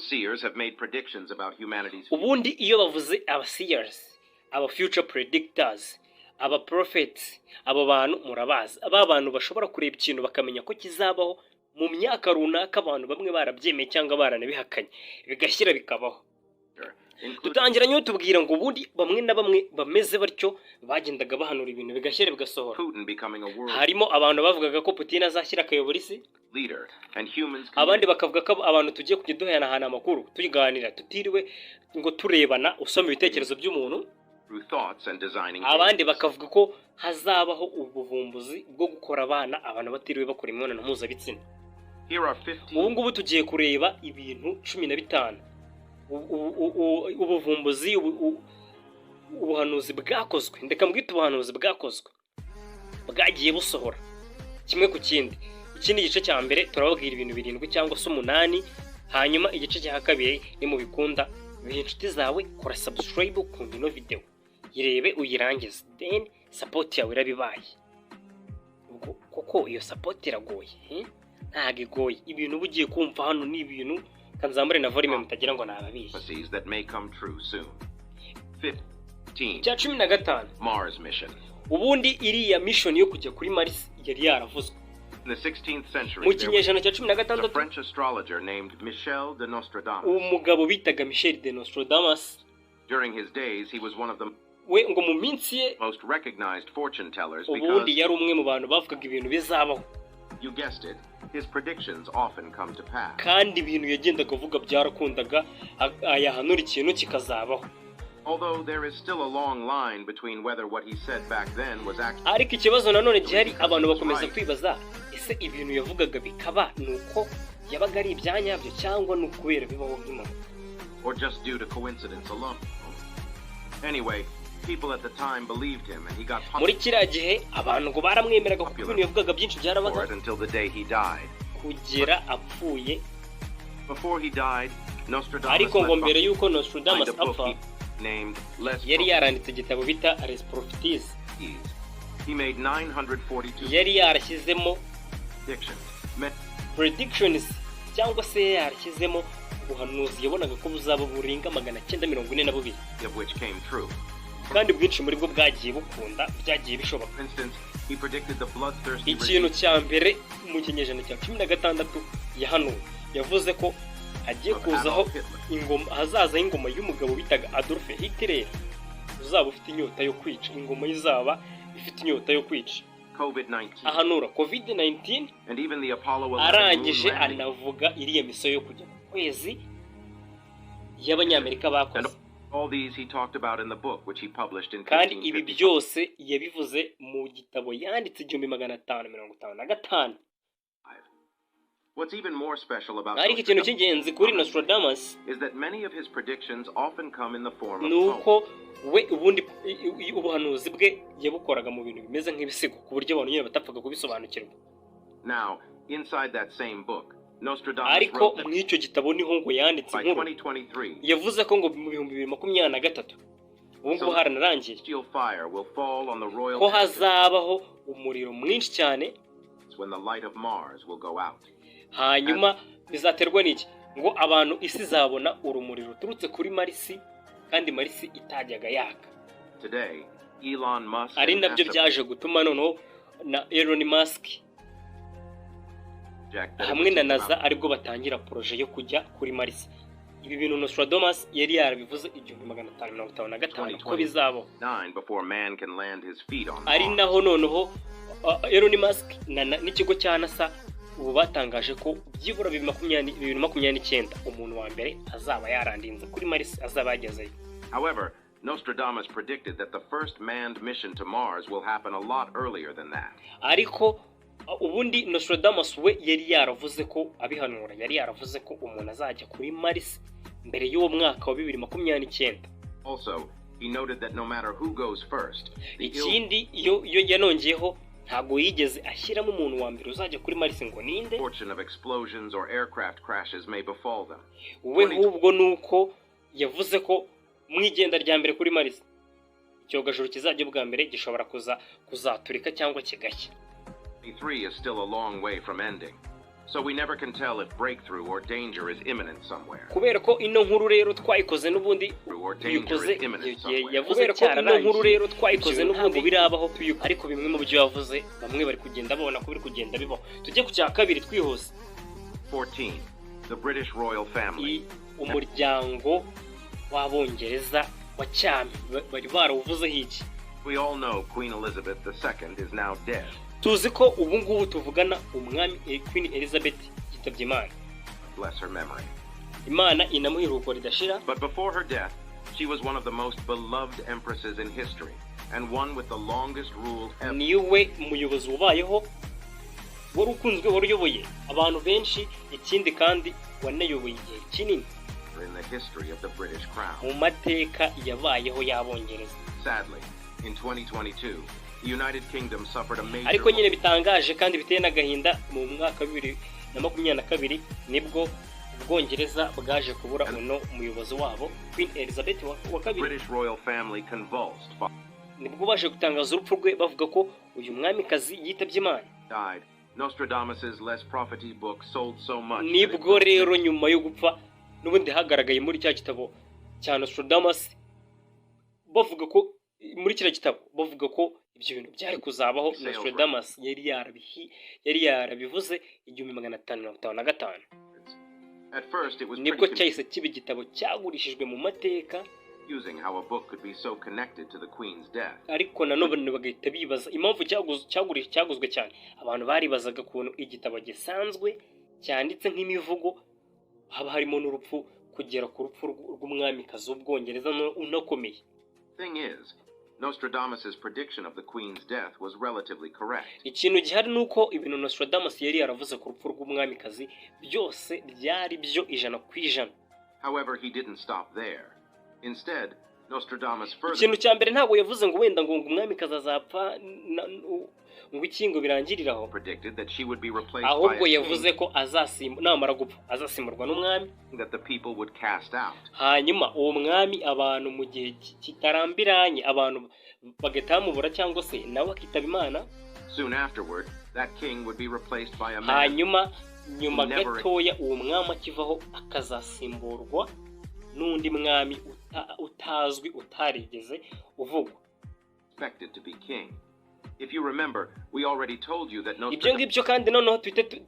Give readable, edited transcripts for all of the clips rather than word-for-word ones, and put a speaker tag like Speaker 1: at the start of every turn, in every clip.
Speaker 1: Seers have made predictions about humanity's
Speaker 2: Ubundi iyo bavuze aba seers, aba future predictors, aba prophets, abo bantu murabazi, aba bantu bashobora kureba ikintu bakamenya ko kizabaho mu myaka runaka, abantu bamwe barabyemeye cyangwa baranabihakanye, bigashyira bikabaho.
Speaker 1: Including
Speaker 2: Dutangiranye tubwira ngo ubundi bamwe na bamwe bameze batyo bagendaga bahanura ibintu bigashyira bigasohora.
Speaker 1: Putin becoming a world
Speaker 2: Harimo abantu bavugaga ko Putin azashyira akayobora isi,
Speaker 1: leader and humans
Speaker 2: abandi bakavuga ko abantu tugiye kujya duhanahana amakuru, tuganira tutiriwe ngo turebana, usoma ibitekerezo by'umuntu,
Speaker 1: through thoughts and designing
Speaker 2: abandi
Speaker 1: games.
Speaker 2: bakavuga ko hazabaho ubuvumbuzi bwo gukora abana, abantu batiriwe bakora imibonano mpuzabitsina.
Speaker 1: Here are 15
Speaker 2: Ubu ngubu tugiye kureba ibintu 15, ubuvumbuzi, ubuhanuzi bwakozwe, ndeka mbwite ubuhanuzi bwakozwe bwagiye busohora kimwe ku kindi. Ikindi gice cya mbere turababwira ibintu birindwi cyangwa se umunani, hanyuma igice cya kabiri nimubikunda, biha inshuti zawe, kora subscribe, ukunda ino video, yirebe uyirangize, then support yawe irabibaye. Ubwo koko iyo support iragoye, eh? Ntabwo igoye. Ibintu uba ugiye kumva hano ni ibintu kanzamure na volume mutagira ngo nababeshye.
Speaker 1: Prophecies that may come true soon. 15.
Speaker 2: Icya 15:
Speaker 1: Mars mission.
Speaker 2: Ubundi iriya mission yo kujya kuri Mars yari yaravuzwe.
Speaker 1: In the 16th century,
Speaker 2: Mu
Speaker 1: there was
Speaker 2: kinyejana cya cumi na
Speaker 1: a
Speaker 2: gatandatu,
Speaker 1: French astrologer named Michel de Nostradamus.
Speaker 2: umugabo bitaga Michel de Nostradamus.
Speaker 1: During his days, he was one of the
Speaker 2: We ngo mu minsi ye,
Speaker 1: most recognized fortune tellers
Speaker 2: ubundi
Speaker 1: because,
Speaker 2: yari umwe mu bantu bavugaga ibintu bizabaho.
Speaker 1: you guessed it, his predictions often come to pass.
Speaker 2: Kandi ibintu yagendaga avuga byarakundaga, yahanura ikintu kikazabaho.
Speaker 1: Although there is still a long line between whether what he said back then was actually
Speaker 2: Ariko ikibazo nanone gihari, abantu bakomeza kwibaza: ese ibintu yavugaga bikaba ni uko yabaga ari ibyanyabyo cyangwa ni ukubera bibaho nk'impanuka,
Speaker 1: or just due to coincidence alone? Anyway, people at the time believed him and he got
Speaker 2: Muri kiriya gihe abantu ngo baramwemeraga kuko ibintu yavugaga byinshi byarabaga,
Speaker 1: for it until the day he died.
Speaker 2: kugera apfuye.
Speaker 1: Before he died, Nostradamus
Speaker 2: Ariko ngo
Speaker 1: left
Speaker 2: mbere y'uko
Speaker 1: behind
Speaker 2: Nostradamus
Speaker 1: a book
Speaker 2: apfa,
Speaker 1: he named Les
Speaker 2: yari yaranditse igitabo bita Les Prophéties.
Speaker 1: Prophéties. He made 942
Speaker 2: Yari yarashyizemo
Speaker 1: predictions.
Speaker 2: Predictions cyangwa se yari yarashyizemo ubuhanuzi yabonaga ko buzaba burenga 942,
Speaker 1: Many of which came true.
Speaker 2: kandi bwinshi muri bwo bwagiye bukunda, byagiye bishoboka.
Speaker 1: For instance, he predicted the bloodthirsty
Speaker 2: Ikintu
Speaker 1: regime
Speaker 2: cya mbere mu kinyejana cya 16 yahanuwe, yavuze ko hagiye
Speaker 1: of
Speaker 2: kuzaho
Speaker 1: Adolf Hitler.
Speaker 2: ingoma, hazazaho ingoma y'umugabo bitaga Adolf Hitler uzaba ufite inyota yo kwica, ingoma ye izaba ifite inyota yo kwica.
Speaker 1: COVID-19,
Speaker 2: Ahanura COVID 19,
Speaker 1: and even the Apollo 11 moon
Speaker 2: arangije
Speaker 1: landing.
Speaker 2: anavuga iriya misiyo yo kujya ku kwezi y'Abanyamerika bakoze.
Speaker 1: And all these he talked about in the book which he published in
Speaker 2: Kandi ibi
Speaker 1: 1555.
Speaker 2: byose yabivuze mu gitabo yanditse 1555.
Speaker 1: What's even more special about
Speaker 2: Ariko ikintu cy'ingenzi kuri Nostradamus
Speaker 1: is that many of his predictions often come in the form of
Speaker 2: ni uko
Speaker 1: poems.
Speaker 2: we ubundi ubuhanuzi bwe yabukoraga mu bintu bimeze nk'ibisigo, ku buryo abantu nyine batapfaga kubisobanukirwa.
Speaker 1: Now, inside that same book, Nostradamus
Speaker 2: Ariko
Speaker 1: wrote that
Speaker 2: mu icyo gitabo niho ngo yanditse
Speaker 1: by
Speaker 2: inkuru.
Speaker 1: 2023,
Speaker 2: Yavuze ko ngo mu 2023, ubu ngubu haranarangiye,
Speaker 1: celestial fire will fall on the royal
Speaker 2: ko hazabaho umuriro mwinshi cyane
Speaker 1: when the light of Mars will go out.
Speaker 2: Hanyuma bizaterwa n'iki? Ngo abantu, isi izabona urumuri ruturutse kuri Marisi, kandi Marisi itajyaga yaka.
Speaker 1: Today, Elon Musk
Speaker 2: Ari
Speaker 1: and
Speaker 2: nabyo
Speaker 1: NASA
Speaker 2: byaje gutuma noneho na Elon Musk
Speaker 1: project that it
Speaker 2: hamwe
Speaker 1: would
Speaker 2: na
Speaker 1: take
Speaker 2: NASA
Speaker 1: about
Speaker 2: aribwo batangira projet yo kujya kuri Marisi. Ibi bintu Nostradamus yari yarabivuze 1555 ko bizabaho.
Speaker 1: 9 before man can land his feet on
Speaker 2: Ari
Speaker 1: Mars.
Speaker 2: naho noneho Elon Musk n'ikigo cya NASA ubu batangaje ko byibura 2029 umuntu wa mbere azaba yarandinze kuri Mars, azaba yagezeyo.
Speaker 1: However, Nostradamus predicted that the first manned mission to Mars will happen a lot earlier than that.
Speaker 2: Ariko ubundi Nostradamus we yari yaravuze ko, abihanura, yari yaravuze ko umuntu azajya kuri Mars mbere y'uwo mwaka wa 2029.
Speaker 1: Also, he noted that no matter who goes first, the ill
Speaker 2: Ikindi iyo yanongeyeho, ntabwo yigeze ashyiramo umuntu wa mbere uzajya kuri Mars ngo ninde.
Speaker 1: fortune of explosions or aircraft crashes may befall them.
Speaker 2: We ahubwo ni uko yavuze ko mu igenda rya mbere kuri Mars, icyogajuru kizajya bwa mbere gishobora kuza kuzaturika cyangwa kigashya.
Speaker 1: 23 is still a long way from ending. So we never can tell if breakthrough or danger is imminent somewhere.
Speaker 2: Kubera ko ino nkuru rero twayikoze n'ubundi
Speaker 1: Or danger
Speaker 2: tuyikoze
Speaker 1: is imminent
Speaker 2: igihe
Speaker 1: somewhere.
Speaker 2: yavuze,
Speaker 3: Kubera ko ino nkuru rero twayikoze
Speaker 2: ibyo
Speaker 3: n'ubundi
Speaker 2: ntabwo birabaho, ariko bimwe mu byo yavuze bamwe bari kugenda babona ko biri kugenda bibaho. Tujye ku cya kabiri twihuse.
Speaker 1: 14. The British royal family.
Speaker 2: Umuryango w'Abongereza wa cyami bari barawuvuzeho iki?
Speaker 1: We all know Queen Elizabeth II is now dead.
Speaker 2: Tuzi ko ubu ngubu tuvugana umwami Queen Elizabeth yitabye Imana.
Speaker 1: Bless her memory.
Speaker 2: Imana inamuha iruhuko ridashira.
Speaker 1: But before her death, she was one of the most beloved empresses in history and one with the longest rule ever.
Speaker 2: Niwe muyobozi wabayeho wari ukunzwe, wari uyoboye abantu benshi, ikindi kandi wanayoboye igihe kinini
Speaker 1: in the history of the British crown.
Speaker 2: mu mateka yabayeho y'Abongereza.
Speaker 1: Sadly, in 2022, the United Kingdom suffered a major
Speaker 2: Ariko nyine bitangaje kandi biteye n'agahinda, mu mwaka wa 2022 nibwo Ubwongereza bwaje kubura uno muyobozi wabo, Queen Elizabeth wa kabiri.
Speaker 1: British royal family convulsed
Speaker 2: Nibwo baje gutangaza urupfu rwe, bavuga ko uyu mwamikazi yitabye Imana.
Speaker 1: died. Nostradamus's Les Prophéties book sold so much that it
Speaker 2: Nibwo rero nyuma yo gupfa n'ubundi hagaragaye muri cya gitabo cya Nostradamus, bavuga ko muri kiriya gitabo bavuga ko ibyo bintu byari kuzabaho. Nostradamus yari yarabivuze 1555.
Speaker 1: At first, it was
Speaker 2: Nibwo
Speaker 1: pretty
Speaker 2: cyahise kiba igitabo cyagurishijwe mu mateka.
Speaker 1: confusing how a book could be so connected to the Queen's death.
Speaker 2: Ariko nanone bagahita bibaza impamvu cyaguzwe cyane. Abantu baribazaga ukuntu igitabo gisanzwe cyanditse nk'imivugo haba harimo n'urupfu, kugera ku rupfu rw'umwamikazi w'Ubwongereza unakomeye.
Speaker 1: Thing is, Nostradamus's prediction of the Queen's death was relatively correct.
Speaker 2: Ikintu gihari ni uko ibintu Nostradamus yari yaravuze ku rupfu rw'umwamikazi byose byari byo 100%.
Speaker 1: However, he didn't stop there. Instead, Nostradamus further
Speaker 2: Ikintu cya mbere, ntabwo yavuze ngo wenda ngo umwamikazi azapfa ngo iki ngo birangirire aho.
Speaker 1: predicted that she would be replaced by
Speaker 2: Ahubwo
Speaker 1: a
Speaker 2: yavuze
Speaker 1: king
Speaker 2: ko namara gupfa azasimburwa n'umwami.
Speaker 1: that the people would cast out.
Speaker 2: Hanyuma uwo mwami abantu mu gihe kitarambiranye abantu bagahita bamubura cyangwa se nawe akitaba Imana.
Speaker 1: Soon afterward, that king would be replaced by a man
Speaker 2: Hanyuma nyuma
Speaker 1: Never-
Speaker 2: gatoya uwo mwami akivaho akazasimburwa n'undi mwami utazwi, utarigeze uvugwa.
Speaker 1: expected to be king. If you remember, we already told you that
Speaker 2: Ibyo
Speaker 1: Nostradamus
Speaker 2: ngibyo kandi noneho tuhite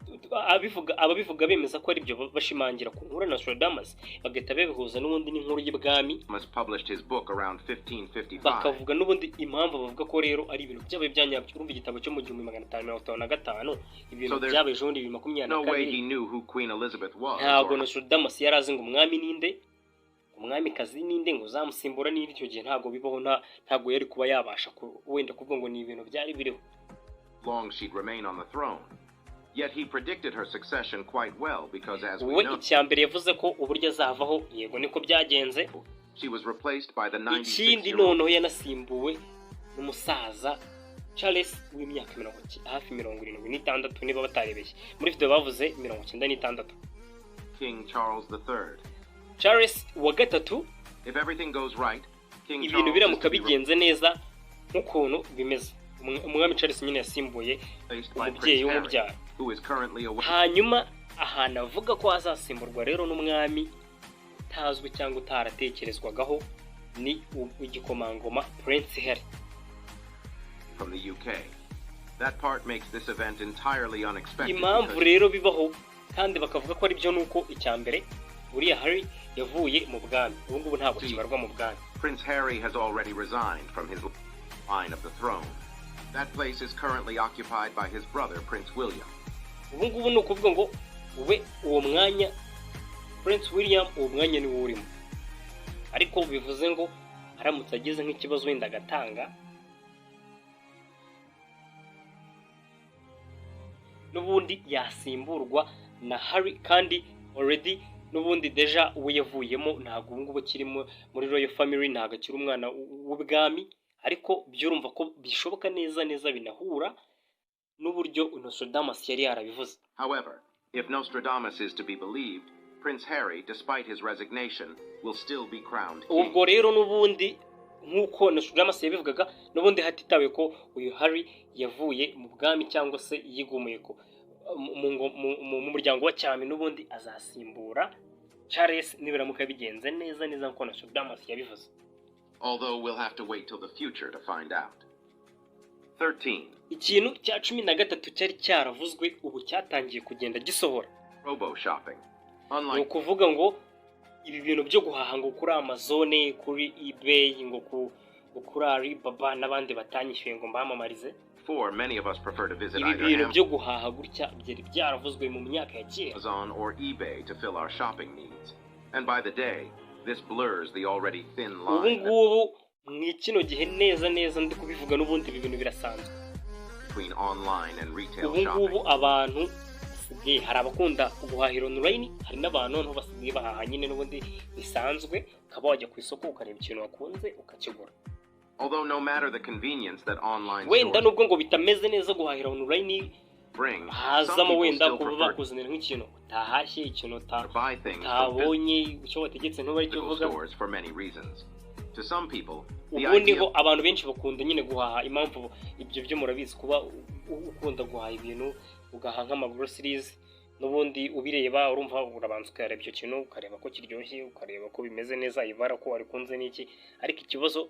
Speaker 2: ababivuga bemeza ko ari byo, bashimangira ku nkuru ya Nostradamus, bagahita babihuza n'ubundi n'inkuru y'ibwami.
Speaker 1: published his book around 1555.
Speaker 2: Bakavuga n'ubundi impamvu bavuga ko rero ari ibintu byabaye bya nyabyo. Urumva, igitabo cyo mu 1555, ibintu
Speaker 1: So there's
Speaker 2: byabaye ejo bundi 2022.
Speaker 1: No way he knew who Queen Elizabeth was.
Speaker 2: Ntabwo
Speaker 1: or
Speaker 2: Nostradamus yari azi ngo umwami ninde, umwamikazi ninde, ngo uzamusimbura ninde. Icyo gihe ntabwo bibaho, ntabwo yari kuba yabasha wenda kuvuga ngo ni ibintu byari biriho.
Speaker 1: long she'd remain on the throne. Yet he predicted her succession quite well because, as we
Speaker 2: We
Speaker 1: know,
Speaker 2: icya mbere yavuze ko uburyo azavaho, yego niko byagenze.
Speaker 1: she was replaced by the
Speaker 2: Ikindi
Speaker 1: 96-year-old
Speaker 2: noneho yanasimbuwe n'umusaza Charles w'imyaka hafi 76, niba batarebeshye muri video bavuze 96.
Speaker 1: King Charles III.
Speaker 2: Charles wa gatatu.
Speaker 1: If everything goes right, King
Speaker 2: Ibintu
Speaker 1: Charles is
Speaker 2: biramuka
Speaker 1: to be
Speaker 2: bigenze neza nk'ukuntu bimeze, umwami Charles nyine yasimbuye
Speaker 1: replaced by
Speaker 2: umubyeyi
Speaker 1: Prince Harry,
Speaker 2: w'umubyara.
Speaker 1: who is currently away
Speaker 2: Hanyuma ahantu avuga ko azasimburwa rero n'umwami utazwi cyangwa utaratekerezwagaho ni igikomangoma Prince Harry.
Speaker 1: from the UK. That part makes this event entirely unexpected
Speaker 2: Impamvu
Speaker 1: because
Speaker 2: rero bibaho kandi bakavuga ko ari byo ni uko icya mbere uriya Harry yavuye mu bwami, ubu ngubu ntabwo kibarwa mu bwami.
Speaker 1: Prince Harry has already resigned from his line of the throne. That place is currently occupied by his brother, Prince William.
Speaker 2: Ubu ngubu ni ukuvuga ngo we uwo mwanya, Prince William, uwo mwanya niwo urimo, ariko bivuze ngo aramutse agize nk'ikibazo wenda agatanga, n'ubundi yasimburwa na Harry. Kandi already n'ubundi déjà we yavuyemo, ntabwo ubu ngubu akiri muri royal family, ntabwo akiri umwana w'ubwami. Ariko byurumva ko bishoboka neza neza, binahura n'uburyo Nostradamus yari yarabivuze.
Speaker 1: However, if Nostradamus is to be believed, Prince Harry, despite his resignation, will still be crowned king.
Speaker 2: Ubwo rero n'ubundi nk'uko Nostradamus yabivugaga, n'ubundi hatitawe ko uyu Harry yavuye mu bwami cyangwa se yigumuye ko mu muryango wa cyami, n'ubundi azasimbura Charles nibiramuka bigenze neza neza nk'uko Nostradamus yabivuze.
Speaker 1: Although we'll have to wait till the future to find out. 13.
Speaker 2: Ikintu cya 13 cyari cyaravuzwe, ubu cyatangiye kugenda gisohora.
Speaker 1: Robo shopping.
Speaker 2: Ni
Speaker 1: Unlike
Speaker 2: ukuvuga ngo ibi bintu byo guhaha ngo kuri Amazon, kuri eBay, ngo kuri Alibaba n'abandi batanyishyuye ngo mbamamarize,
Speaker 1: before, many of us prefer to visit
Speaker 2: ibi
Speaker 1: either
Speaker 2: bintu byo guhaha gutya byari byaravuzwe mu myaka ya kera.
Speaker 1: Amazon or eBay to fill our shopping needs. And by the day, this blurs the already thin
Speaker 2: Ubu
Speaker 1: line
Speaker 2: ngubu mu kino gihe neza neza ndi kubivuga, n'ubundi ibi bintu birasanzwe.
Speaker 1: between online and retail
Speaker 2: Ubu ngubu
Speaker 1: shopping.
Speaker 2: abantu basigaye, hari abakunda guhahira online, hari n'abantu noneho basigaye bahaha nyine n'ubundi bisanzwe, ukaba wajya ku isoko ukareba ikintu wakunze ukakigura.
Speaker 1: Although no matter the convenience that online
Speaker 2: Wenda
Speaker 1: stores
Speaker 2: nubwo ngo bitameze neza guhahira online,
Speaker 1: bring, some
Speaker 2: hazamo
Speaker 1: people
Speaker 2: wenda
Speaker 1: still
Speaker 2: kuba
Speaker 1: prefer
Speaker 2: bakuzanira nk'ikintu utahashye, ikintu
Speaker 1: to buy things from
Speaker 2: utabonye, icyo wategetse ntube aricyo
Speaker 1: physical
Speaker 2: uvuga.
Speaker 1: stores for many reasons. To some people, the
Speaker 2: Ubundi
Speaker 1: idea
Speaker 2: ho abantu benshi bakunda nyine guhaha, impamvu ibyo byo murabizi, kuba ukunda guhaha ibintu, ugahaha nk'amagroceries, n'ubundi ubireba, urumva urabanza ukareba icyo kintu, ukareba ko kiryoshye, ukareba ko bimeze neza, ibara ko warikunze n'iki. Ariko ikibazo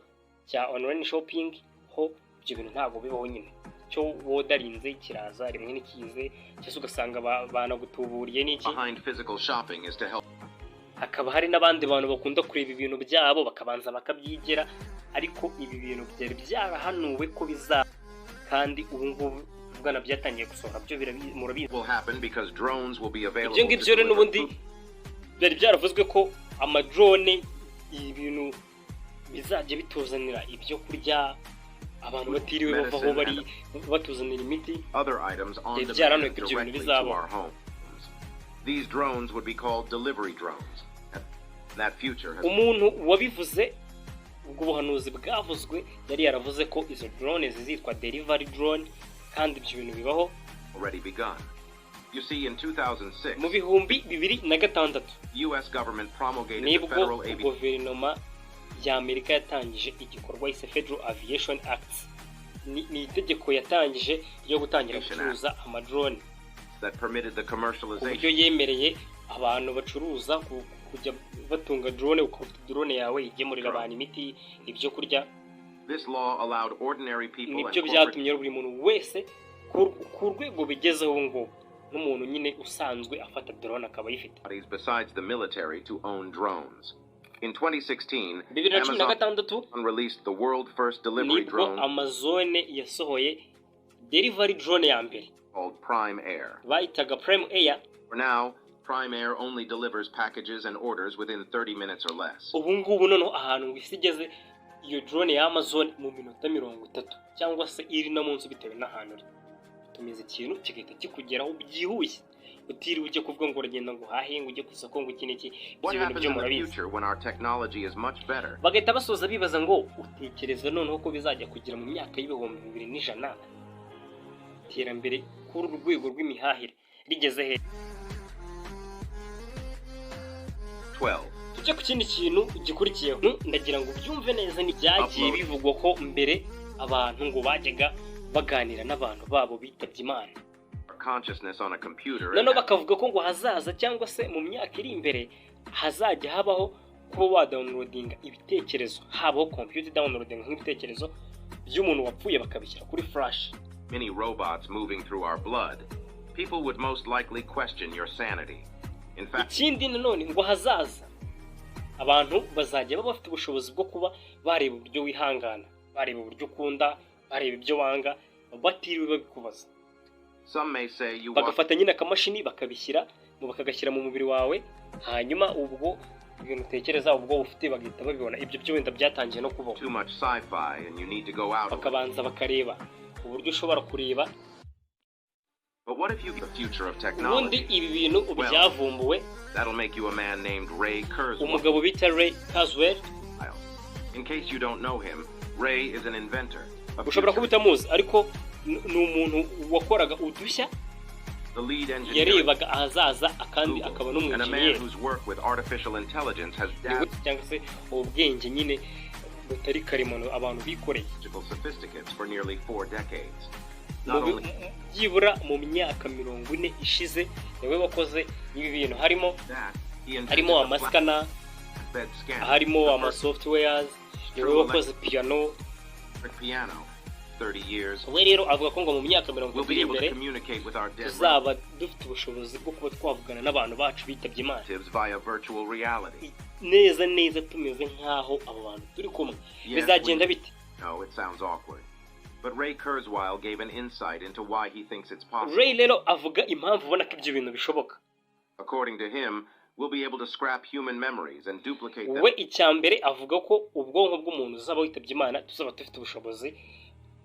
Speaker 2: cya online shopping ho, ibyo bintu ntabwo bibaho nyine. Icyo wodarinze kiraza rimwe ntikize, cyangwa se ugasanga banagutuburiye n'iki.
Speaker 1: behind physical shopping is to help
Speaker 2: Hakaba hari n'abandi bantu bakunda kureba ibintu byabo bakabanza bakabyigira. Ariko ibi bintu byari byarahanuwe ko bizaba, kandi ubu ngubu bwana byatangiye gusohora byo, murabizi.
Speaker 1: will happen because drones will be available
Speaker 2: Ibyo
Speaker 1: to
Speaker 2: ngibyo rero
Speaker 1: deliver
Speaker 2: n'ubundi
Speaker 1: food
Speaker 2: byari byaravuzwe ko amadrone, ibintu bizajya bituzanira ibyo kurya abantu batiriwe bava aho bari, batuzanira imiti.
Speaker 1: other items on
Speaker 2: Byari
Speaker 1: demand
Speaker 2: byarahanuwe ko ibyo bintu
Speaker 1: directly to
Speaker 2: bizaba.
Speaker 1: our homes. These drones would be called delivery drones. And that future has
Speaker 2: Umuntu wabivuze, ubwo buhanuzi bwavuzwe, yari yaravuze ko izo drone zizitwa delivery drone, kandi ibyo bintu bibaho.
Speaker 1: already begun. You see, in 2006,
Speaker 2: Mu 2006,
Speaker 1: U.S. government promulgated the
Speaker 2: nibwo
Speaker 1: Federal Aviation
Speaker 2: guverinoma ya Amerika yatangije igikorwa yise Federal Aviation Act. Ni itegeko yatangije ryo gutangira gucuruza amadrone,
Speaker 1: that permitted the
Speaker 2: ku buryo
Speaker 1: commercialization
Speaker 2: yemereye abantu bacuruza kujya batunga drone, ukaba ufite drone yawe igemurira abantu imiti, ibyo kurya.
Speaker 1: This law allowed ordinary people and
Speaker 2: Nibyo
Speaker 1: corporate
Speaker 2: byatumye buri muntu wese ku rwego bigezeho ubu ngubu, n'umuntu nyine usanzwe afata drone akaba ayifite.
Speaker 1: bodies besides the military to own drones. In 2016,
Speaker 2: 2016,
Speaker 1: Amazon released the world first delivery
Speaker 2: nibwo
Speaker 1: drone
Speaker 2: Amazon yasohoye delivery drone ya mbere
Speaker 1: called Prime Air.
Speaker 2: bayitaga Prime Air.
Speaker 1: For now, Prime Air only delivers packages and orders within 30 minutes or less.
Speaker 2: Ubu ngubu noneho ahantu ngo isi igeze, iyo drone ya Amazon mu minota 30 cyangwa se iri no munsi bitewe n'ahantu uri, utumiza ikintu kigahita kikugeraho byihuse, utiriwe ujya kuvuga ngo uragenda ngo uhahe, ngo ujye ku isoko, ngo iki n'iki.
Speaker 1: What
Speaker 2: Ibyo bintu
Speaker 1: happens
Speaker 2: byo
Speaker 1: in the
Speaker 2: murabizi.
Speaker 1: future when our technology is much better?
Speaker 2: Bagahita basoza bibaza ngo utekereza noneho ko bizajya kugera mu myaka y'2100, iterambere kuri uru rwego rw'imihahire rigeze he?
Speaker 1: 12.
Speaker 2: Tujye ku kindi kintu gikurikiyeho. Ndagira ngo ubyumve neza, ni byagiye
Speaker 1: Upload.
Speaker 2: bivugwa ko mbere abantu ngo bajyaga baganira n'abantu babo bitabye Imana.
Speaker 1: Our consciousness on a computer and
Speaker 2: Noneho bakavuga ko ngo hazaza, cyangwa se mu myaka iri imbere, hazajya habaho kuba wadownloadinga ibitekerezo, habaho computer downloading nk'ibitekerezo by'umuntu wapfuye bakabishyira kuri flash.
Speaker 1: many robots moving through our blood, people would most likely question your sanity. In fact,
Speaker 2: Ikindi nanone ngo hazaza abantu bazajya baba bafite ubushobozi bwo kuba bareba uburyo wihangana, bareba uburyo ukunda, bareba ibyo wanga, batiriwe babikubaza.
Speaker 1: some may say you watch
Speaker 2: Bagafata nyine akamashini bakabishyira mu bakagashyira mu mubiri wawe, hanyuma ubwo ibintu utekereza, ubwo ufite, bagahita babibona. Ibyo byo wenda byatangiye no kubaho.
Speaker 1: too much sci-fi and you need to go out a little.
Speaker 2: Bakabanza bakareba uburyo ushobora kureba.
Speaker 1: But what if you the future of
Speaker 2: Ubundi
Speaker 1: technology?
Speaker 2: ibi bintu byavumbuwe
Speaker 1: That'll make you a man named Ray Kurzweil.
Speaker 2: umugabo bita Ray Kurzweil.
Speaker 1: In case you don't know him, Ray is an inventor, a
Speaker 2: Ushobora kuba
Speaker 1: futurist,
Speaker 2: utamuzi, ariko ni umuntu wakoraga udushya,
Speaker 1: the lead engineer
Speaker 2: yarebaga ahazaza,
Speaker 1: at
Speaker 2: kandi akaba
Speaker 1: Google, and a man
Speaker 2: n'umwenjeniyeri
Speaker 1: whose work with artificial intelligence has dazzled
Speaker 2: cyangwa se ubwenge nyine butari karemano abantu bikoreye.
Speaker 1: sophisticates for nearly 4 decades. Not only
Speaker 2: Byibura mu myaka 40 ishize niwe wakoze ibi bintu, harimo
Speaker 1: that, he invented
Speaker 2: harimo
Speaker 1: the
Speaker 2: amascanner,
Speaker 1: flatbed scanner,
Speaker 2: harimo
Speaker 1: the
Speaker 2: ama
Speaker 1: first
Speaker 2: softwares, niwe wakoze piano.
Speaker 1: electric piano. 30 years,
Speaker 2: We rero avuga ko ngo mu myaka mirongo
Speaker 1: we'll
Speaker 2: itatu
Speaker 1: be
Speaker 2: iri
Speaker 1: able to
Speaker 2: imbere
Speaker 1: communicate with our dead
Speaker 2: tuzaba dufite ubushobozi bwo kuba twavugana n'abantu bacu bitabye Imana
Speaker 1: relatives via virtual reality.
Speaker 2: neza neza, tumeze nk'aho abo bantu turi kumwe.
Speaker 1: Yes,
Speaker 2: Bizagenda
Speaker 1: we
Speaker 2: bite?
Speaker 1: know it sounds awkward. But Ray Kurzweil gave an insight into why he thinks it's possible.
Speaker 2: Ray rero avuga impamvu ubona ko ibyo bintu bishoboka.
Speaker 1: According to him, we'll be able to scrap human memories and duplicate them
Speaker 2: We icya mbere avuga ko ubwonko bw'umuntu uzaba witabye Imana tuzaba dufite ubushobozi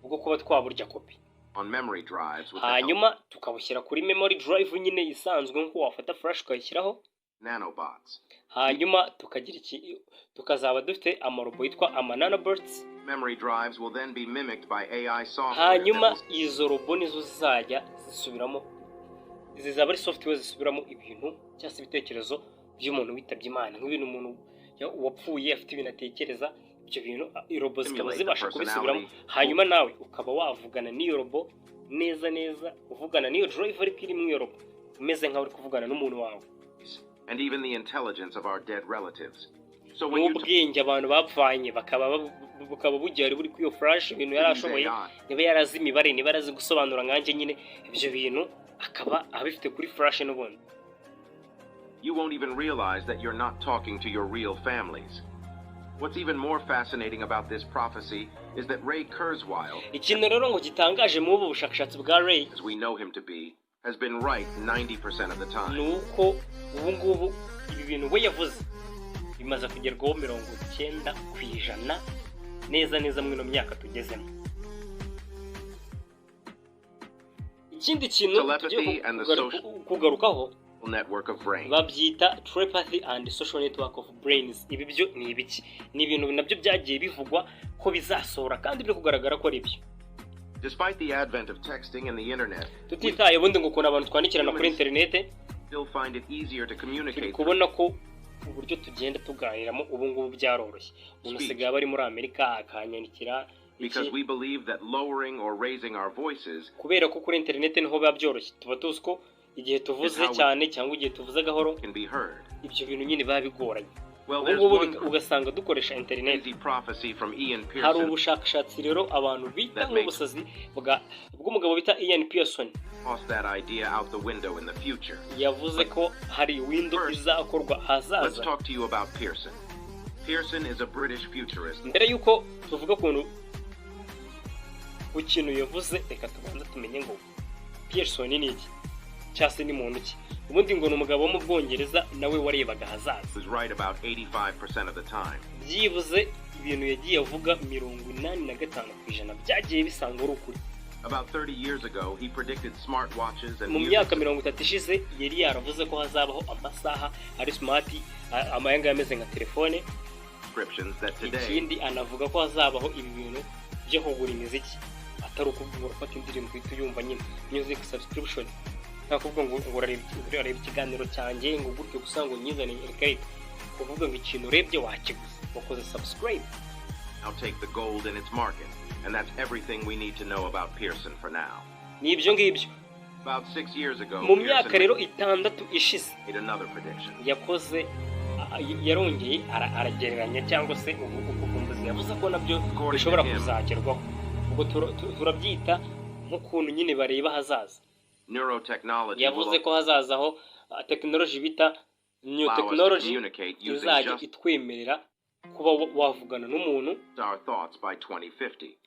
Speaker 2: bwo kuba twaburya kopi,
Speaker 1: on memory drives with the help
Speaker 2: hanyuma tukabushyira kuri memory drive nyine isanzwe, nk'uko wafata flash ukayishyiraho,
Speaker 1: of nanobots.
Speaker 2: hanyuma tukagira iki? Tukazaba dufite amarobo yitwa ama nanobots.
Speaker 1: Memory drives will then be mimicked by AI software
Speaker 2: Hanyuma
Speaker 1: that will
Speaker 2: izo robo nizo zizajya zisubiramo, zizaba ari software zisubiramo ibintu cyangwa se ibitekerezo by'umuntu witabye Imana, nk'ibintu umuntu wapfuye afite, ibintu atekereza, ibyo bintu robo zikaba
Speaker 1: simulate the
Speaker 2: zibasha kubisubiramo,
Speaker 1: personality
Speaker 2: hanyuma nawe ukaba wavugana n'iyo robo neza neza, uvugana n'iyo drive ariko iri mu iyo robo, umeze nk'aho uri kuvugana n'umuntu wawe.
Speaker 1: and even the intelligence of our dead relatives. So when you
Speaker 2: N'ubwenge abantu bapfanye bakaba bukaba bugihari, buri kuri iyo flash, ibintu yari
Speaker 1: use
Speaker 2: ashoboye,
Speaker 1: AI,
Speaker 2: niba yarazi imibare, niba yarazi gusobanura nkanjye nyine, ibyo bintu akaba abifite kuri flash n'ubundi.
Speaker 1: you won't even realize that you're not talking to your real families. What's even more fascinating about this prophecy is that Ray Kurzweil,
Speaker 2: Ikintu rero ngo gitangaje muri ubu bushakashatsi bwa Ray,
Speaker 1: as we know him to be, has been right 90% of the
Speaker 2: ni
Speaker 1: time.
Speaker 2: uko ubu ngubu ibi bintu we yavuze bimaze kugerwaho 90% neza neza muri ino myaka tugezemo. Ikindi kintu tugiye
Speaker 1: Telepathy and the social
Speaker 2: kugarukaho
Speaker 1: network of brains.
Speaker 2: babyita telepathy and social network of brains. Ibi byo ni ibiki? Ni ibintu nabyo byagiye bivugwa ko bizasohora kandi biri kugaragara ko ari byo.
Speaker 1: Despite the advent of texting and the internet, we
Speaker 2: Tutitaye ubundi ngo ukuntu abantu twandikirana kuri interinete,
Speaker 1: still find it easier to
Speaker 2: turi
Speaker 1: communicate
Speaker 2: kubona ko uburyo tugenda tuganiramo ubu ngubu byaroroshye. Umuntu
Speaker 1: speech
Speaker 2: asigaye aba ari muri Amerika akanyandikira iki,
Speaker 1: because we believe that lowering or raising our voices
Speaker 2: kubera ko kuri interinete niho biba byoroshye. Tuba tuzi ko igihe
Speaker 1: is
Speaker 2: tuvuze
Speaker 1: how we
Speaker 2: cyane cyangwa igihe tuvuze gahoro,
Speaker 1: can be heard.
Speaker 2: ibyo bintu nyine biba bigoranye.
Speaker 1: Well,
Speaker 2: Ubu
Speaker 1: there's
Speaker 2: ngubu
Speaker 1: one
Speaker 2: ugasanga dukoresha interineti.
Speaker 1: crazy prophecy from Ian
Speaker 2: Hari
Speaker 1: Pearson
Speaker 2: ubushakashatsi rero abantu bita
Speaker 1: that may
Speaker 2: nk'ubusazi bw'umugabo bita Ian Pearson.
Speaker 1: toss that idea out the window in the future.
Speaker 2: Yavuze
Speaker 1: But
Speaker 2: ko hari window
Speaker 1: first,
Speaker 2: izakorwa
Speaker 1: let's
Speaker 2: ahazaza.
Speaker 1: talk to you about Pearson. Pearson is a British futurist
Speaker 2: Mbere y'uko tuvuga ukuntu ku kintu yavuze, reka tubanze tumenye ngo Pearson ni iki cyangwa se ni muntu ki. Ubundi ngo ni umugabo wo mu Bwongereza nawe warebaga ahazaza.
Speaker 1: who's right about 85% of the time.
Speaker 2: Byibuze ibintu yagiye avuga, 85% byagiye bisanga ari ukuri.
Speaker 1: About 30 years ago, he predicted smartwatches and
Speaker 2: Mu
Speaker 1: music
Speaker 2: myaka 30 ishize yari yaravuze ko hazabaho amasaha ari smart, amayanga ameze nka telefone.
Speaker 1: subscriptions that today
Speaker 2: Ikindi anavuga ko hazabaho ibi bintu byo kugura imiziki, atari ukuvuga urafata indirimbo uhita uyumva nyine, music subscription. Nta kuvuga ngo urareba ikiganiro cyanjye ngo gutyo gusa ngo nyizane, reka reka, kuvuga ngo ikintu urebye wakiguze, wakoze subscribe.
Speaker 1: now take the gold in its market. And that's everything we need to know about Pearson for now.
Speaker 2: Ni ibyo ngibyo.
Speaker 1: About 6 years ago,
Speaker 2: Mu myaka
Speaker 1: Pearson
Speaker 2: rero 6 ishize
Speaker 1: made another prediction.
Speaker 2: yakoze yarongeye aragereranya cyangwa se ubu ubuvumbuzi yavuze ko nabyo
Speaker 1: According to
Speaker 2: bishobora
Speaker 1: him,
Speaker 2: kuzagerwaho. Ubwo turabyita nk'ukuntu nyine bareba ahazaza.
Speaker 1: neurotechnology
Speaker 2: Yavuze
Speaker 1: will
Speaker 2: ko hazazaho tekinoloji bita new
Speaker 1: allow us to
Speaker 2: technology
Speaker 1: communicate using
Speaker 2: izajya
Speaker 1: just
Speaker 2: itwemerera kuba wavugana n'umuntu
Speaker 1: our thoughts by 2050.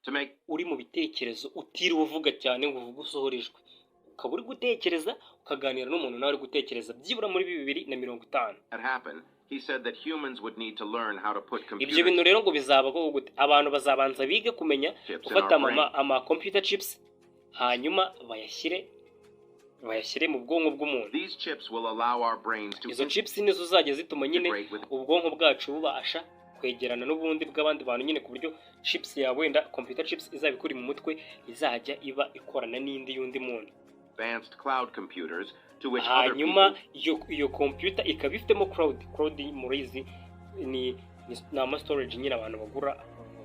Speaker 1: To make
Speaker 2: uri mu bitekerezo, utiriwe uvuga cyane ngo uvuge usohora ijwi, ukaba uri gutekereza ukaganira n'umuntu nawe uri gutekereza, byibura muri 2050.
Speaker 1: that happen, he said that humans would need to learn how to put
Speaker 2: Ibyo
Speaker 1: computer
Speaker 2: bintu rero ngo bizaba ko gute? Abantu bazabanza bige kumenya
Speaker 1: chips in
Speaker 2: gufata
Speaker 1: our brain.
Speaker 2: ama computer chips, hanyuma bayashyire mu bwonko bw'umuntu.
Speaker 1: These chips will allow our brains to
Speaker 2: Izo chips nizo zajya zituma nyine
Speaker 1: integrate with
Speaker 2: ubwonko bwacu bubasha kwegerana n'ubundi bw'abandi bantu nyine, ku buryo chips yawe, wenda computer chips izaba ikuri mu mutwe, izajya iba ikorana n'indi y'undi muntu.
Speaker 1: advanced cloud computers to which other
Speaker 2: Hanyuma
Speaker 1: people
Speaker 2: iyo computer ikaba ifitemo cloud. Cloud murizi ni ama storage nyine abantu bagura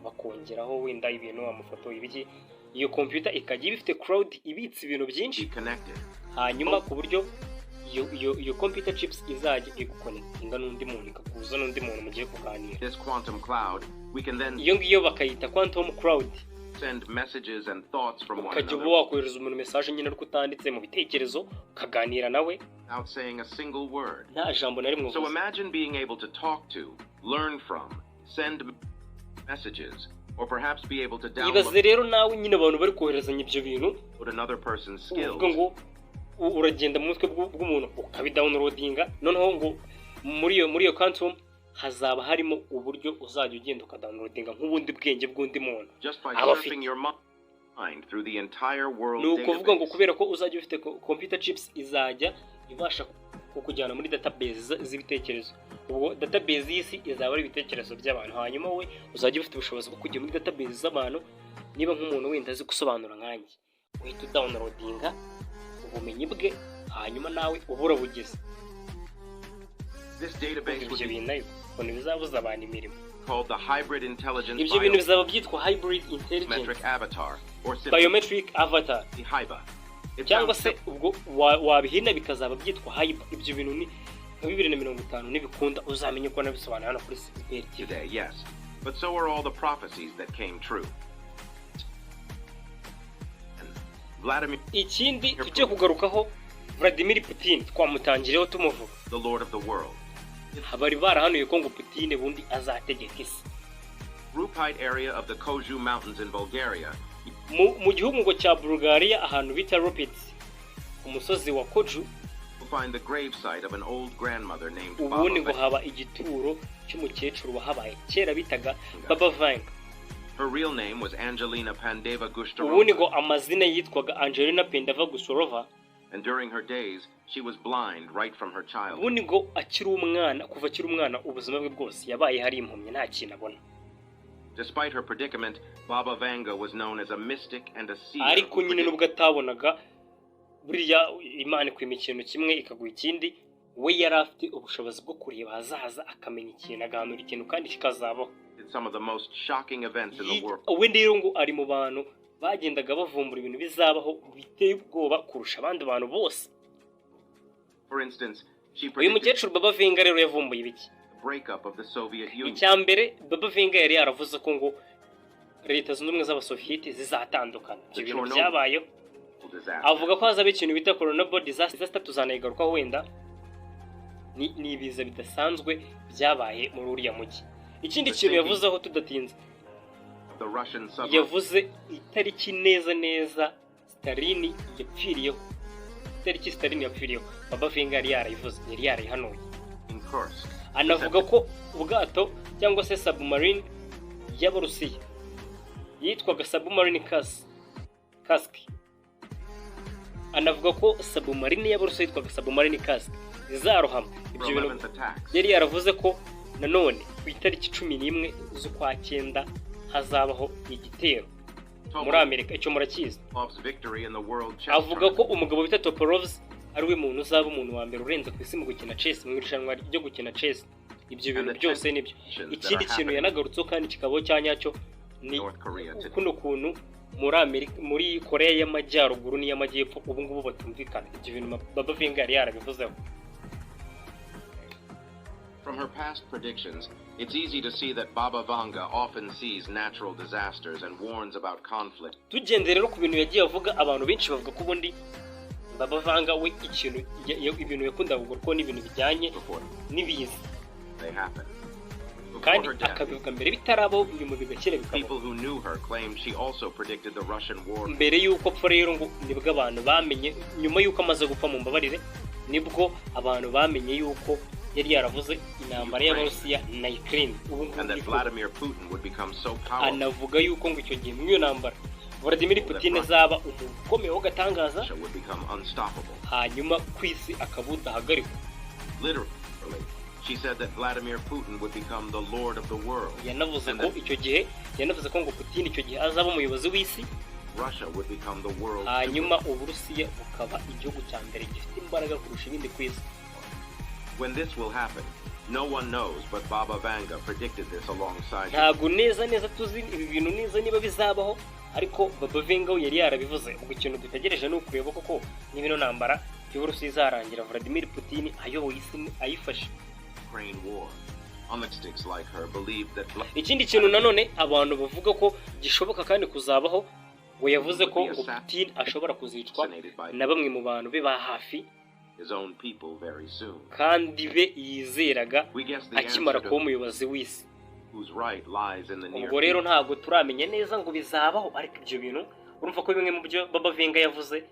Speaker 2: bakongeraho wenda ibintu, amafoto, ibiki. Iyo computer ikajya iba ifite cloud ibitse ibintu byinshi,
Speaker 1: be connected.
Speaker 2: hanyuma ku buryo iyo computer chips izajya iguconnectinga n'undi muntu, ikaguhuza n'undi muntu mugiye kuganira.
Speaker 1: This quantum cloud, we can then
Speaker 2: Iyo ngiyo bakayita quantum cloud.
Speaker 1: send messages and thoughts from one
Speaker 2: Ukajya uba
Speaker 1: another
Speaker 2: wakohereza umuntu message nyine ariko utanditse mu bitekerezo, ukaganira nawe
Speaker 1: without saying a single word.
Speaker 2: nta jambo na rimwe
Speaker 1: So
Speaker 2: uvuze.
Speaker 1: imagine being able to talk to, learn from, send messages, or perhaps be able to
Speaker 2: Ibaze
Speaker 1: download
Speaker 2: rero nawe nyine abantu bari koherezanya ibyo bintu,
Speaker 1: another person's skills
Speaker 2: uvuga ngo uragenda mu mutwe bw'umuntu ukabidownloadinga. Noneho ngo muri iyo quantum hazaba harimo uburyo uzajya ugenda ukadownloadinga nk'ubundi bwenge bw'undi muntu
Speaker 1: just by
Speaker 2: aba afite.
Speaker 1: surfing your mind through the entire world
Speaker 2: Ni ukuvuga ngo
Speaker 1: database.
Speaker 2: kubera ko uzajya ufite computer chips, izajya ibasha kukujyana muri database z'ibitekerezo. Ubwo database y'isi izaba ari ibitekerezo by'abantu, hanyuma wowe uzajya ufite ubushobozi bwo kujya muri database z'abantu. Niba nk'umuntu wenda azi gusobanura nkanjye, uhita udownloadinga ubumenyi bwe, hanyuma nawe uba urabugize.
Speaker 1: This database would
Speaker 2: Ibyo
Speaker 1: be
Speaker 2: bintu nayo ukuntu bizabuza abantu imirimo.
Speaker 1: called the Hybrid Intelligence
Speaker 2: Ibyo bintu bizaba byitwa hybrid intelligence
Speaker 1: Biometric Avatar, or simply
Speaker 2: biometric avatar,
Speaker 1: HIBA. It
Speaker 2: cyangwa
Speaker 1: sounds
Speaker 2: se ubwo wabihina bikazaba byitwa HIBA. Ibyo bintu ni nka 2050 nibikunda uzamenye uko nabisobanura hano kuri Siperi TV.
Speaker 1: today, yes, but so are all the prophecies that came true. And Vladimir,
Speaker 2: Ikindi tujye kugarukaho, Vladimir Putin twamutangiriyeho tumuvuga.
Speaker 1: the Lord of the world.
Speaker 2: Bari barahanuye ko ngo Putin bundi azategeka isi.
Speaker 1: Rupite area of the Koju Mountains in Bulgaria,
Speaker 2: Mu gihugu ngo cya Bulgaria, ahantu bita Rupit, ku musozi wa Koju,
Speaker 1: you'll find the gravesite of an old grandmother named Baba
Speaker 2: ubundi ngo haba igituro cy'umukecuru wahabaye kera bitaga Baba Vanga.
Speaker 1: Her real name was Angelina Pandeva
Speaker 2: Ubundi ngo
Speaker 1: Gushtarova,
Speaker 2: amazina yitwaga Angelina Pendava Gusorova.
Speaker 1: and during her days, she was blind right from her childhood.
Speaker 2: Ubundi ngo akiri umwana, kuva akiri umwana, ubuzima bwe bwose yabaye hari impumyi, nta kintu abona.
Speaker 1: Despite her predicament, Baba Vanga was known as a mystic and a seer
Speaker 2: Ariko
Speaker 1: who
Speaker 2: nyine nubwo atabonaga, buriya Imana ikwima ikintu kimwe ikaguha ikindi, we yari afite ubushobozi bwo kureba ahazaza, akamenya ikintu, agahanura ikintu kandi kikazabaho.
Speaker 1: Predicted some of the most shocking events in the world.
Speaker 2: We rero ngo ari mu bantu bagendaga bavumbura ibintu bizabaho biteye ubwoba kurusha abandi bantu bose.
Speaker 1: For instance, she
Speaker 2: Uyu
Speaker 1: predicted
Speaker 2: mukecuru Baba Vanga rero yavumbuye ibiki?
Speaker 1: the breakup of the Soviet Union.
Speaker 2: Icya mbere, Baba Vanga yari yaravuze ko ngo Leta Zunze Ubumwe z'Abasoviyeti zizatandukana. Ibyo bintu byabayeho.
Speaker 1: Disaster.
Speaker 2: Avuga ko hazaba ikintu bita Chernobyl disaster, tuzanayigarukaho wenda. Ni ibiza bidasanzwe byabaye muri uriya mujyi. Ikindi kintu yavuzeho tudatinze,
Speaker 1: The Russian submarine
Speaker 2: yavuze itariki neza neza Stalin yapfiriyeho. Itariki Stalin yapfiriyeho Baba Vanga yari yarayivuze, yari yarayihanuye.
Speaker 1: Kursk.
Speaker 2: Anavuga ko ubwato cyangwa se submarine y'Abarusiya yitwaga submarine Kursk. Anavuga ko submarine y'Abarusiya yitwaga submarine Kursk izarohama. Ibyo bintu
Speaker 1: 11th attacks.
Speaker 2: yari yaravuze ko nanone ku itariki 11 z'ukwa cyenda hazabaho igitero muri Amerika. Icyo murakizi.
Speaker 1: Topalov's victory in the World Chess
Speaker 2: Avuga ko
Speaker 1: Tournament.
Speaker 2: umugabo bita Topalovs ari we muntu uzaba umuntu wa mbere urenze ku isi mu gukina chess, mu irushanwa ryo gukina chess. Ibyo bintu byose nibyo. Ikindi kintu yanagarutseho kandi kikabaho cya nyacyo ni
Speaker 1: North Korea today.
Speaker 2: kuno kuntu muri Amerika, muri Korea y'Amajyaruguru n'iy'Amajyepfo ubu ngubu batumvikana. Ibyo bintu Baba Vanga yari yarabivuzeho.
Speaker 1: From her past predictions, it's easy to see that Baba Vanga often sees natural disasters and warns about conflict
Speaker 2: Tugendeye rero ku bintu yagiye avuga, abantu benshi bavuga ko ubundi Baba Vanga we ikintu ibintu yakundaga kugarukaho ni ibintu bijyanye
Speaker 1: before
Speaker 2: n'ibiza
Speaker 1: they happen. Before
Speaker 2: kandi
Speaker 1: her death,
Speaker 2: akabivuga mbere bitarabaho, nyuma bigakira bikabaho.
Speaker 1: people who knew her claimed she also predicted the Russian war
Speaker 2: Mbere y'uko apfa rero ngo nibwo abantu bamenye, nyuma y'uko amaze gupfa, mu mbabarire, nibwo abantu bamenye y'uko yari yaravuze intambara y'Abarusiya na Ukraine ubu ngubu
Speaker 1: and that
Speaker 2: iri kuba.
Speaker 1: Vladimir Putin would become so powerful
Speaker 2: Anavuga yuko ngo icyo gihe muri iyo ntambara Vladimir Putin azaba umuntu ukomeye w'agatangaza,
Speaker 1: Russia would become unstoppable.
Speaker 2: hanyuma ku isi akaba udahagarikwa.
Speaker 1: Literally, she said that Vladimir Putin would become the lord of the world.
Speaker 2: Yanavuze ko icyo gihe, yanavuze ko ngo Putin icyo gihe azaba umuyobozi w'isi,
Speaker 1: Russia would become the world
Speaker 2: hanyuma Uburusiya bukaba igihugu cya mbere gifite imbaraga kurusha ibindi ku isi.
Speaker 1: When this will happen, no one knows, but Baba Vanga predicted this alongside
Speaker 2: Ntabwo neza neza tuzi ibi bintu neza niba bizabaho. Ariko Baba Vanga we yari yarabivuze. Ubwo ikintu dutegereje ni ukureba koko niba ino ntambara y'Uburusiya izarangira Vladimir Putin ayoboye isi, ayifashe.
Speaker 1: Ukraine war. Mystics like her believed that
Speaker 2: Ikindi kintu nanone abantu bavuga ko gishoboka kandi kuzabaho, ngo yavuze ko ngo Putin ashobora kuzicwa
Speaker 1: assassinated by
Speaker 2: na bamwe mu bantu be ba hafi
Speaker 1: his own people very soon.
Speaker 2: kandi be yizeraga
Speaker 1: We guess the
Speaker 2: akimara
Speaker 1: answer
Speaker 2: kuba
Speaker 1: to
Speaker 2: umuyobozi w'isi.
Speaker 1: who's right lies in the near
Speaker 2: Ubwo rero ntabwo turamenya neza ngo bizabaho, ariko ibyo bintu urumva ko bimwe mu byo Baba Vanga yavuze,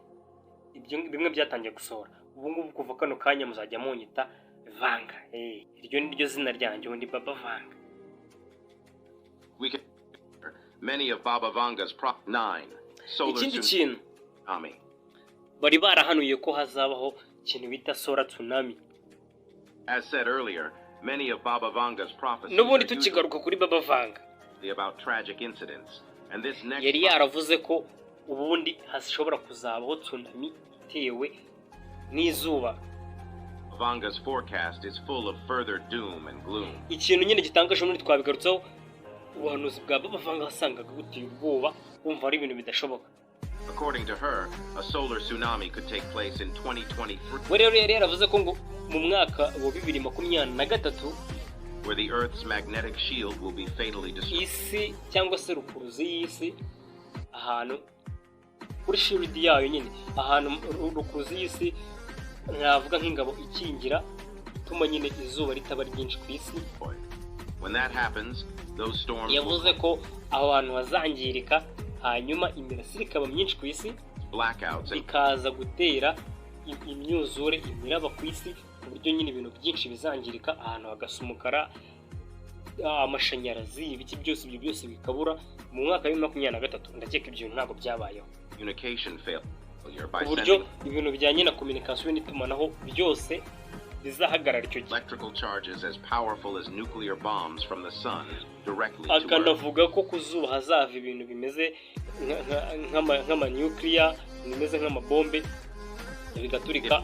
Speaker 2: ibyo bimwe byatangiye gusohora. Ubu ngubu kuva kano kanya muzajya munyita Vanga. Iryo ni ryo zina ryanjye, ubundi Baba Vanga.
Speaker 1: We can many of Baba Vanga's pro nine solar
Speaker 2: Ikindi kintu
Speaker 1: tsunami.
Speaker 2: bari barahanuye ko hazabaho ikintu bita solar tsunami.
Speaker 1: As said earlier, many of Baba Vanga's prophecies
Speaker 2: N'ubundi
Speaker 1: are
Speaker 2: tukigaruka kuri Baba Vanga,
Speaker 1: usually about tragic incidents, and this next
Speaker 2: yari yaravuze ko ubundi hashobora kuzabaho tsunami itewe n'izuba.
Speaker 1: Vanga's forecast is full of further doom and gloom.
Speaker 2: Ikintu nyine gitangaje muri twabigarutseho, ubuhanuzi bwa Baba Vanga wasangaga buteye ubwoba, wumva ari ibintu bidashoboka.
Speaker 1: According to her, a solar tsunami could take place in 2023,
Speaker 2: We rero yari yaravuze ko ngo mu mwaka wa 2023,
Speaker 1: where the Earth's magnetic shield will be fatally destroyed.
Speaker 2: isi cyangwa se rukuruzi y'isi, ahantu kuri shield yayo nyine, ahantu rukuruzi y'isi, navuga nk'ingabo ikingira ituma nyine izuba ritaba ryinshi ku isi.
Speaker 1: When that happens, those storms will
Speaker 2: Yavuze ko aho hantu hazangirika, hanyuma imirasire ikaba myinshi ku isi,
Speaker 1: blackouts and
Speaker 2: bikaza gutera imyuzure, imiraba ku isi, ku buryo nyine ibintu byinshi bizangirika, ahantu hagasa umukara, amashanyarazi, ibiki byose, ibyo byose bikabura mu mwaka wa 2023. Ndakeka ibyo bintu ntabwo byabayeho.
Speaker 1: communication failure by
Speaker 2: Ku buryo
Speaker 1: sending
Speaker 2: ibintu bijyanye na communication n'itumanaho byose bizahagarara icyo gihe.
Speaker 1: electrical charges as powerful as nuclear bombs from the sun directly to Earth.
Speaker 2: Akanavuga ko ku zuba hazava ibintu bimeze nk'amanyukiriya, bimeze nk'amabombe, bigaturika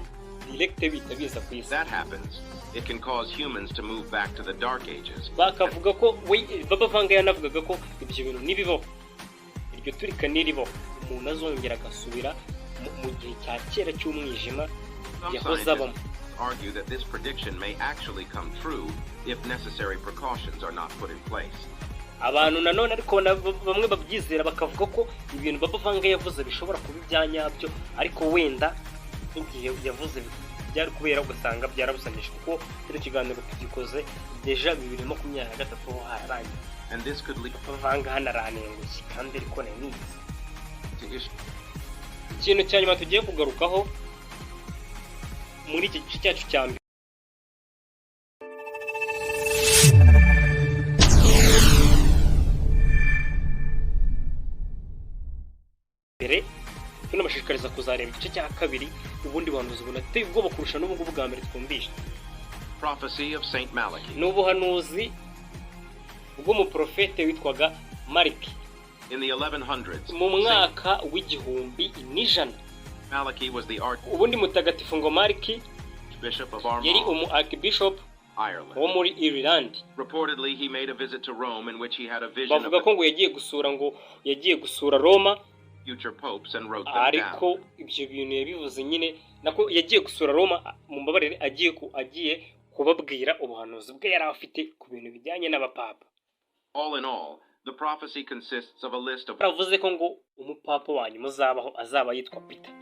Speaker 2: direct bihita biza ku isi.
Speaker 1: If that happens, it can cause humans to move back to the Dark Ages
Speaker 2: Bakavuga ko we Baba Vanga yanavugaga ko ibyo bintu nibibaho, iryo turika niribaho, umuntu azongera agasubira mu gihe cya kera cy'umwijima
Speaker 1: Some
Speaker 2: yahoze abamo.
Speaker 1: scientists argue that this prediction may actually come true if necessary precautions are not put in place.
Speaker 2: Abantu nanone ariko bamwe babyizera bakavuga ko ibintu Baba Vanga yavuze bishobora kuba ibya nyabyo, ariko wenda nk'igihe yavuze byari kubera ugasanga byarabusanyije, kuko kino kiganiro tugikoze déjà 2023 ho hararangiye.
Speaker 1: And this could lead
Speaker 2: Baba Vanga hano aranengushye kandi ariko nari nizi.
Speaker 1: to issues
Speaker 2: Ikintu cya nyuma tugiye kugarukaho muri iki gice cyacu cya mbere, tunabashishikariza kuzareba igice cya kabiri, ubundi buhanuzi bunateye ubwoba kurusha n'ubu ngubu bwa mbere twumvishe.
Speaker 1: Prophecy of St. Malachy.
Speaker 2: Ni ubuhanuzi bw'umuprofete witwaga Mariki.
Speaker 1: In the 1100s,
Speaker 2: Mu
Speaker 1: St.
Speaker 2: mwaka w'1100,
Speaker 1: Malachy was the
Speaker 2: ubundi mutagatifu ngo Mariki
Speaker 1: Archbishop of
Speaker 2: yari
Speaker 1: Armagh,
Speaker 2: umu archbishop
Speaker 1: Ireland.
Speaker 2: wo muri Ireland.
Speaker 1: Reportedly, he made a visit to Rome in which he had a vision of
Speaker 2: Bavuga
Speaker 1: the
Speaker 2: ko ngo yagiye gusura, ngo yagiye gusura Roma,
Speaker 1: future popes and wrote them down.
Speaker 2: ariko ibyo bintu yabivuze nyine nako yagiye gusura Roma, mu mbabarire, agiye kubabwira ubuhanuzi bwe yari afite ku bintu bijyanye n'abapapa.
Speaker 1: All in all, the prophecy consists of a list of
Speaker 2: Baravuze ko ngo umupapa wanyu muzabaho azaba yitwa Peter.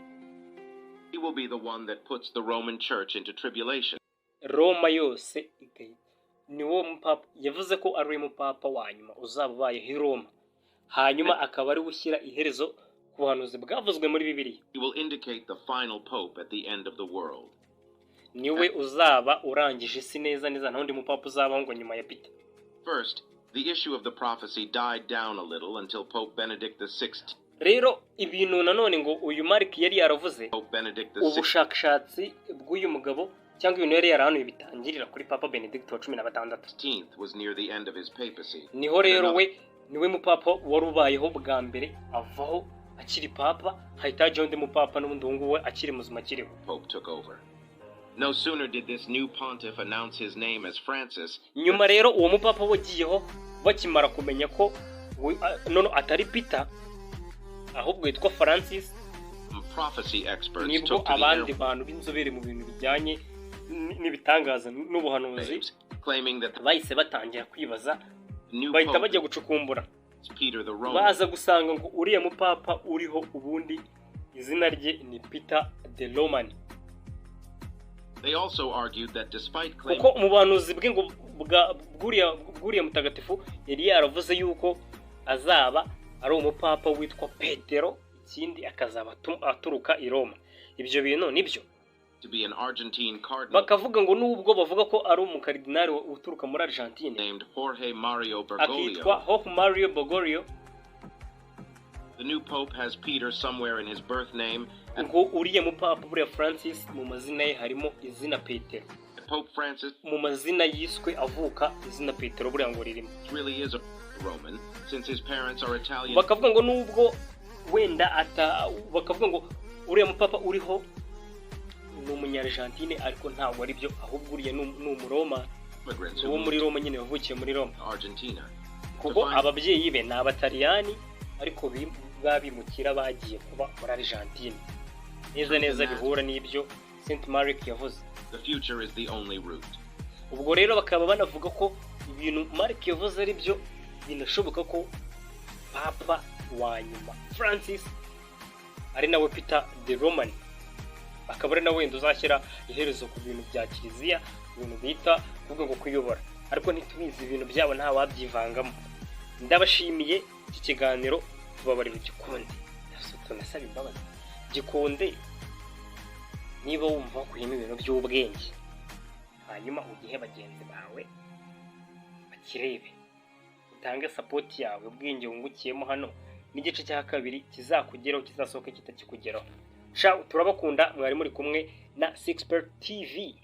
Speaker 1: He will be the one that puts the Roman Church into tribulation.
Speaker 2: Roma yose igahita ni wo mupapa yavuze ko ari we mupapa wa nyuma uzaba ubayeho i Roma, hanyuma akaba ari we ushyira iherezo ku buhanuzi bwavuzwe muri Bibiliya.
Speaker 1: He will indicate the final pope at the end of the world.
Speaker 2: Niwe uzaba urangije isi neza neza, nta wundi mupapa uzabaho ngo nyuma ya Peter.
Speaker 1: First, the issue of the prophecy died down a little until Pope Benedict XVI.
Speaker 2: Rero ibintu nanone ngo uyu Mark yari yaravuze,
Speaker 1: Pope Benedict XVI
Speaker 2: ubushakashatsi bw'uyu mugabo cyangwa ibintu yari yarahanuye bitangirira kuri Papa Benedict wa 16.
Speaker 1: was near the end of his papacy.
Speaker 2: Niho rero we niwe mupapa wari ubayeho bwa mbere avaho akiri papa, hahita hajyaho undi mupapa n'ubundi uwo nguwo akiri muzima, akiriho.
Speaker 1: Pope took over. No sooner did this new pontiff announce his name as Francis
Speaker 2: Nyuma rero uwo mupapa wagiyeho, bakimara kumenya ko none atari Peter, ahubwo yitwa Francis,
Speaker 1: Prophecy experts
Speaker 2: nibwo
Speaker 1: took to the
Speaker 2: abandi bantu b'inzobere mu bintu bijyanye n'ibitangaza n'ubuhanuzi
Speaker 1: airwaves, claiming that the
Speaker 2: bahise batangira kwibaza,
Speaker 1: new
Speaker 2: bahita
Speaker 1: pope
Speaker 2: bajya gucukumbura,
Speaker 1: is Peter the Roman.
Speaker 2: baza gusanga ngo uriya mupapa uriho ubundi izina rye ni Peter the Roman.
Speaker 1: They also argued that despite claiming
Speaker 2: Kuko mu buhanuzi bwe ngo bw'uriya mutagatifu yari yaravuze yuko azaba ari umupapa witwa Petero, ikindi akazaba aturuka i Roma. Ibyo bintu nibyo.
Speaker 1: to be an Argentine cardinal
Speaker 2: Bakavuga ngo nubwo bavuga ko ari umukaridinari uturuka muri Argentine
Speaker 1: named Jorge Mario
Speaker 2: akitwa
Speaker 1: Bergoglio,
Speaker 2: Jorge Mario Bergoglio,
Speaker 1: the new pope has Peter somewhere in his birth name, and
Speaker 2: ngo uriya mupapa buriya Francis mu mazina ye harimo izina Petero.
Speaker 1: Pope Francis
Speaker 2: Mu mazina yiswe avuka, izina Petero buriya ngo ririmo.
Speaker 1: really is a Roman, since his parents are Italian
Speaker 2: Bakavuga ngo nubwo wenda ata, bakavuga ngo uriya mupapa uriho ni Umunyargentine, ariko ntabwo ari byo, ahubwo uriya ni Umuroma,
Speaker 1: immigrants who
Speaker 2: uwo muri
Speaker 1: moved
Speaker 2: Roma nyine, wavukiye muri Roma,
Speaker 1: to Argentina.
Speaker 2: Kuko ababyeyi be ni Abataliyani, ariko babimukira bagiye kuba muri Argentine. Neza neza bihura n'ibyo Saint Mark yavuze.
Speaker 1: The future is the only route.
Speaker 2: Ubwo rero bakaba banavuga ko ibintu Mark yavuze ari byo, binashoboka ko papa wa nyuma Francis ari nawe Peter the Roman, akaba ari nawe wenda uzashyira iherezo ku bintu bya kiliziya, ibintu bita kuvuga ngo kuyobora, ariko ntitubizi, ibintu byabo nta wabyivangamo. Ndabashimiye, iki kiganiro tubabarira ugikunde, tunasaba imbabazi. Gikunde niba wumva wakuyemo ibintu by'ubwenge, hanyuma ugihe bagenzi bawe bakirebe, utange support yawe, ubwenge wungukiyemo hano n'igice cya kabiri kizakugeraho, kizasohoka kitakikugeraho. Sha, turabakunda, mwari muri kumwe na Sixpert TV.